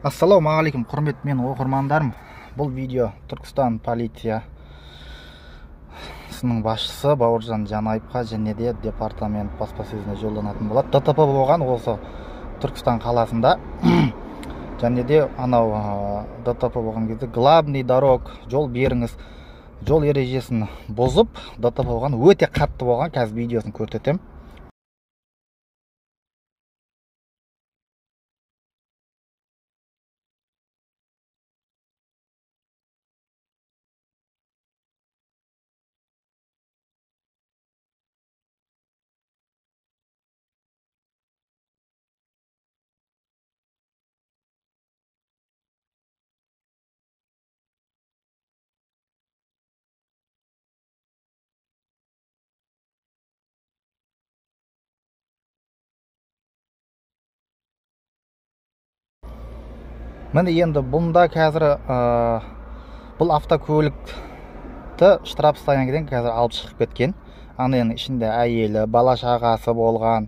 Ассалаумағалейкум, құрметті мен оқырмандарым. Бұл видео Түркістан полициясының басшысы Бауыржан Жанаевқа және де департамент баспасөзіне жолданатын болады. ДТП болған осы Түркістан қаласында. Және де анау ДТП болған кезде главный дорог, жол беріңіз, жол ережесін бұзып ДТП болған, өте қатты болған. Қазір видеосын көрсетемін. Міне енді бұнда қазір бұл автокөлікті штраф стоянкадан қазір алып шығып кеткен. Ананың ішінде әйелі, бала шағасы болған.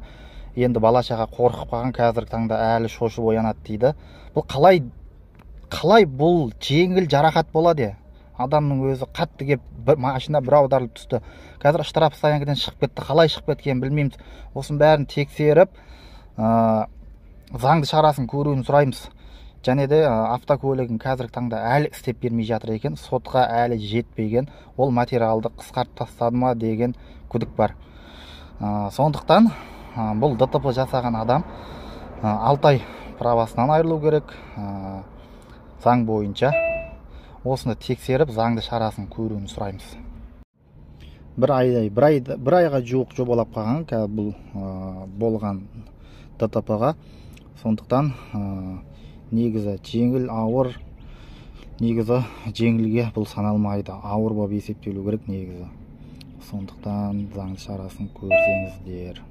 Енді бала шаға қорқып қалған, қазіргі таңда әлі шошып оянады дейді. Бұл қалай бұл жеңіл жарақат болады? Адамның өзі қатты кеп бір машина бір аударылып түсті. Қазір штраф стоянкадан шығып кетті. Қалай шығып кеткенін білмейміз. Осының бәрін тексеріп, заңды шарасын көруін сұраймыз. Және де автокөлігін қазіргі таңда әлі істеп бермей жатыр екен, сотқа әлі жетпеген, ол материалды қысқартып тастады ма деген күдік бар. Сондықтан бұл ДТП жасаған адам 6 ай правасынан айырылу керек, заң бойынша. Осыны тексеріп, заңды шарасын көруін сұраймыз. Бір айға жуық жобалап қалған қазір бұл болған ДТП-ға. Сондықтан негізі жеңіл, ауыр, негізі жеңілге бұл саналмайды, ауыр болып есептелу керек негізі. Сондықтан заңды шарасын көрсеңіздер.